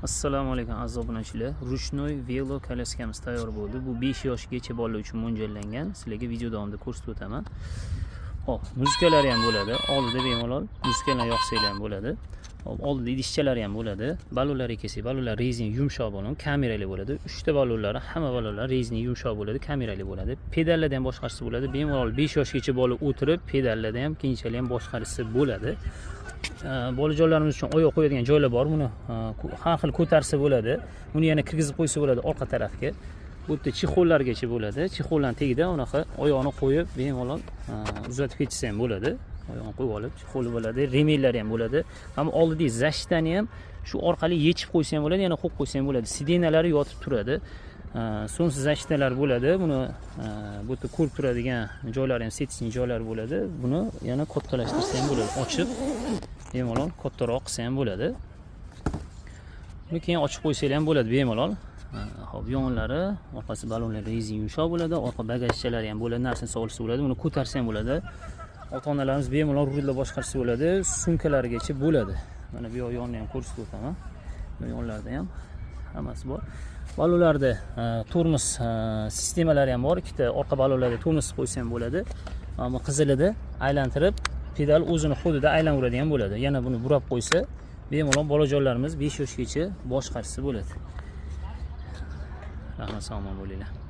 Assalomu alaykum, aziz obunachilar. Ручной velo kolyaskamiz tayyor bo'ldi. Bu 5 yoshgacha bolalar uchun mo'ljallangan. Sizlarga video davomida ko'rsatib o'taman. Xo'p, muzikalari ham bo'ladi. Oldida bemalol muzikalarni yoqsanglar ham bo'ladi. Xo'p, oldida idishchalari ham bo'ladi. Ballonlarga kelsak, ballonlar rezin yumshoq bo'ladi, kamerali bo'ladi. 3 ta ballonlari, hamma ballonlar rezin yumshoq bo'ladi, kamerali bo'ladi. Pedallarda ham boshqarsa bo'ladi. Bemalol 5 yoshgacha bola o'tirib, pedallarda ham keyinchalik ham boshqarsa bo'ladi. Bolajonlarimiz uchun oyoq qo'yadigan joylar bor. Buni har xil ko'tarsa bo'ladi. Buni yana kirgizib qo'ysa bo'ladi orqa tarafga. Bu yerda чехол largacha bo'ladi. Чехол larning tagida unaqa oyoqni qo'yib, bemalol uzatib ketsa ham bo'ladi. Oyoqni qo'yib olib, чехол i bo'ladi, ремень lari ham bo'ladi. Hamma oldidagi защита ni ham shu orqali yechib qo'ysa ham bo'ladi, yana qo'yib qo'ysa ham bo'ladi. Сиденья lari yotib turadi. Солнце защита lar bo'ladi. Buni bu yerda ko'rib turadigan joylari ham, сеточный joylari bo'ladi. Buni yana kattalashtirsa ham bo'ladi. Ochib bemalol kattaroq qilsa ham bo'ladi. Buni keyin ochib qo'ysanglar ham bo'ladi bemalol. Xo'p, yonlari, orqasi ballonlar rezin yumshoq bo'ladi, orqa bagajchalari ham bo'ladi, narsani solsa bo'ladi, buni ko'tarsa ham bo'ladi. Ota-onalarimiz bemalol rulda boshqarsa bo'ladi, sumkalarigacha bo'ladi. Mana bu yoq yonni ham ko'rsatib o'taman. Bu yonlarda ham hammasi bor. Ballonlarda tormoz sistemalari ham bor. Ikkita orqa ballonlarda tormoz qo'ysa ham bo'ladi. Ammo qizilida aylantirib, pedal o'zini ход ida aylanaveradigan bo'ladi. Yana buni burab qo'ysa, bemalol bolajonlarimiz 5 yoshgacha boshqarsa bo'ladi. Rahmat, sog'lom bo'linglar.